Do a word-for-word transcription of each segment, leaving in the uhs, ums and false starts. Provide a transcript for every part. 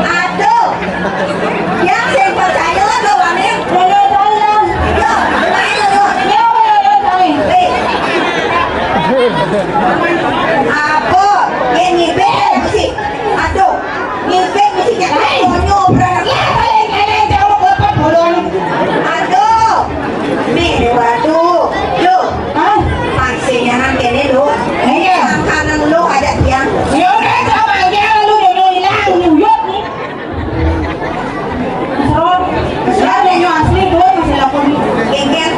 Aduh. Yang sing percaya lo wani. Yo, main lo. Yo, main lo, main. Eh. Apa? Yang ngibik sih. Aduh. Ngibik sih, jangan. Hei. Konyo, beranak. Ya, paling kalian jauh lepas bolong. Aduh. Nih, waduh. Lo. Hah? Pangsenya nang kene lo. Iya. Makanan lo ada tiang. Ya udah, coba aja lu nyuruh hilang, nyuyut nih. Serot. Serot yang nyo asli, boy, masih lakon. Gengger.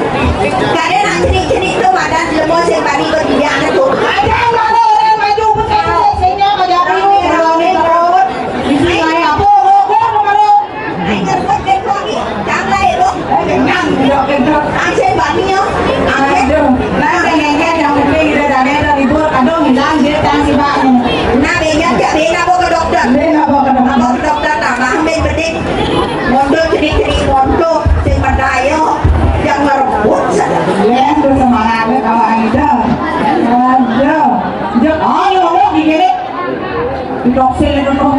Kade nak cenik-cenik tu, madan lemo sing bani ko dia anak tu. Ada mana orang maju, bukan, sehingga kerja dulu, orang ni, orang. Di sini, apa, apa, apa, apa. Ai, ngerebut deh, kok, ni. Jangan lah, ya, lo. Eh, kenyang, tidak kenyang. Ai, sing bani, yo. Ai, aduh. Nah, saya ngengket, yang penting kita dah ngengket, libur. Aduh, hilang, dia, jangan sibuk. Nah, bengkel, cak, bengkel, apa ke dokter? Bengkel, apa ke dokter? Apa ke dokter, tambah, ambil bedik. Mondok, cedik-cedik, mondok. Sing percaya, yang ngerebut, saja. Ya, itu semangatnya, kawan kita. Aduh. Dia, oh, ini ngomong, di kiri. Didoksil itu tuh.